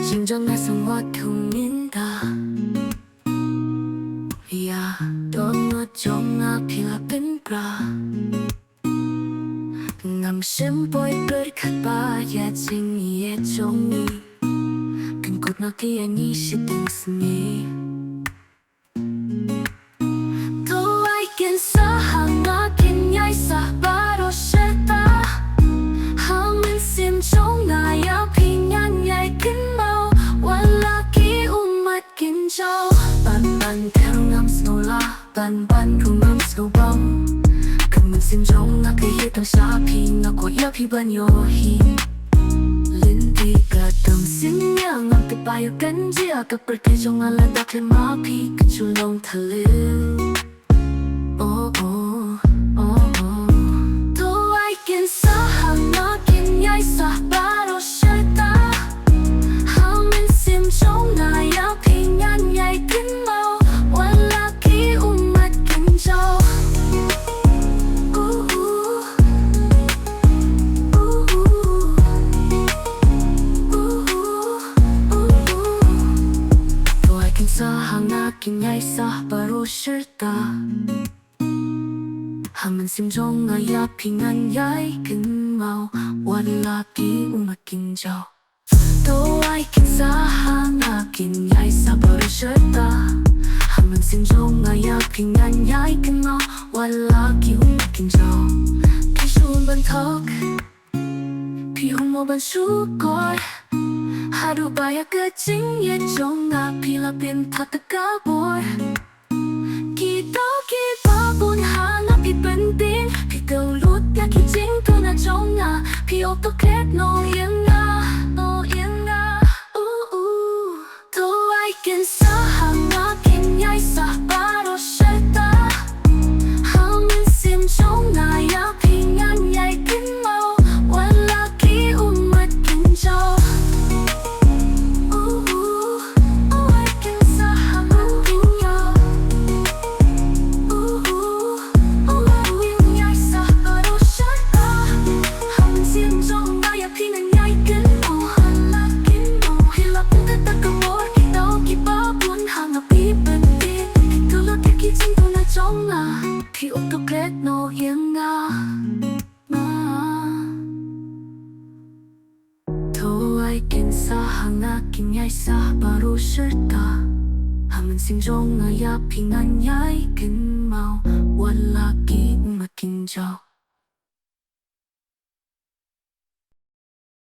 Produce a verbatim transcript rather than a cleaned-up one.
Jing jong nga sngewbha kumne da. Ïa dohnud jong nga phi la pynbra. Ngam shym poi pyrkhat ba ïa jingïeit jong ngi kan kut noh ïa ngi shiteng sngi. To ai kynsa ha nga, kynjai sah baroh shata. Ha mynsiem jong nga ïa phi ngan ïai kynmaw wat la ki ummat kynjaw. Ban ban ther ngam sngewlah, ban ban rung ngam sngewbang. Ka mynsiem jong nga ka hiar tang sha phi, nga kwah ïa phi ban ïohi. Lynti ka dang sien ïa nga, ngam tip ba ïa kan jia. Ka pyrthei jong nga la dak lem ma phi, kan shu long thaliew. Oh oh oh oh. To ai kynsa ha nga, kynjai sah baroh shata. Ha mynsiem jong nga ïa phi ngan ïai kynmaw wat la ki ummat kynjaw. Uh uh. Uh uh. Uh uh. Uh uh. To ai kynsa ha nga, kynjai sah baroh shata. Ha mynsiem jong nga ïa phi ngan ïai kynmaw wat la ki ummat kynjaw. To ai kynsa ha nga, kynjai sah baroh shata. Ha mynsiem jong nga ïa phi ngan ïai kynmaw wat la ki ummat kynjaw. Phi shu ban thok, phi ong mo ban shukor. Haduh ba ïa ka jingïeit jong nga phi la pynthok da ka bor. Ki daw kiba bun ha nga phi pynbeit, phi kdew lut ïa ki jingduna jong nga. Phi ong to klet noh ïa nga, oh ïa nga. Uh uh. To ai kynsa ha nga, kynjai sah baroh shata. Ha mynsiem jong nga ïa phi ngan ïai kynmaw wat la ki ummat kynjaw. Uh uh. To ai kynsa ha nga, kynjai. Uh uh. To ai kynjai sah baroh shata. Ha mynsiem jong nga ïa phi ngan ïai kynmaw wat la ki ummat. Phi la pynthok da ka bor, ki daw kiba bun ha nga phi pynbeit, phi kdew lut ïa ki jingduna jong nga. Phi ong to klet noh ïa nga. To ai kynsa ha nga, kynjai sah baroh shata. Ha mynsiem jong nga ïa phi ngan ïai kynmaw wat la ki ummat kynjaw.